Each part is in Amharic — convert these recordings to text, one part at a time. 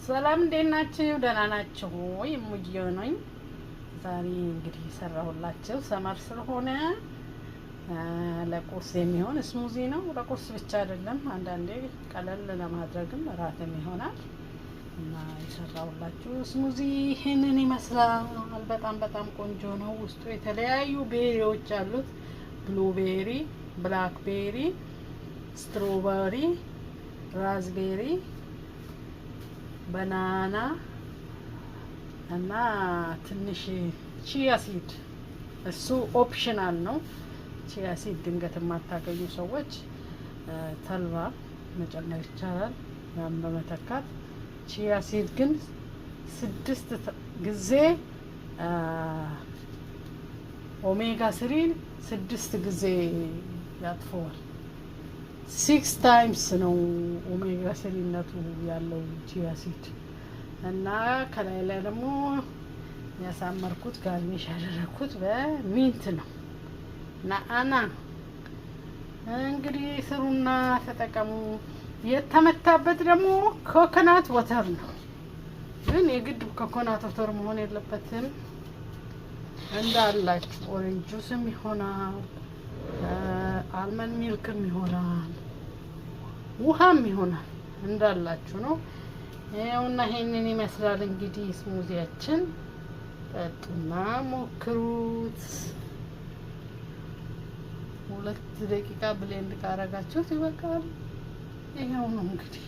ሰላም እንዴት ናችሁ? ደህና ናችሁ ወይ? እሙዬ ነኝ። ዛሬ እንግዲህ የሰራሁላችሁ summer ስለሆነ ለቁርስ የሚሆን smoothie ነው። ለቁርስ ብቻ አይደለም፣ አንዳንዴ ቀለል ለማድረግም እራትም ይሆናል እና የሰራሁላችሁ smoothie ይህንን ይመስላል። በጣም በጣም ቆንጆ ነው። ውስጡ የተለያዩ berry ዎች አሉት። Blueberry፣ blackberry፣ strawberry፣ raspberry፣ banana እና ትንሽ chia seed። እሱ optional ነው። Chia seed ድንገት የማታገኙ ሰዎች ተልባ መጨመር ይቻላል፣ ያን በመተካት። Chia seed ግን 6 ጊዜ omega 3 ን 6 ጊዜ ያጥፈዋል። 6 times ነው omega 3 ነቱ ያለው chia seed። እና ከላይ ላይ ደግሞ ያሳመርኩት፣ garnish ያደረኩት በ mint ነው። ናአና እንግዲህ ስሩና ተጠቀሙ። የተመታበት ደግሞ coconut water ነው፣ ግን የግድ coconut water መሆን የለበትም። እንዳላችሁ orange juice ም ይሆናል፣ almond milk ም ይሆናል፣ ውሃም ይሆናል። እንዳላችሁ ነው። ይኸውና ይሄንን ይመስላል እንግዲህ smoothie ያችን። ጠጡና ሞክሩት። 2 ደቂቃ blend ካረጋችሁት ይበቃል። ይኸው ነው እንግዲህ።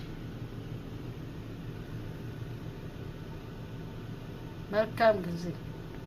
መልካም ጊዜ።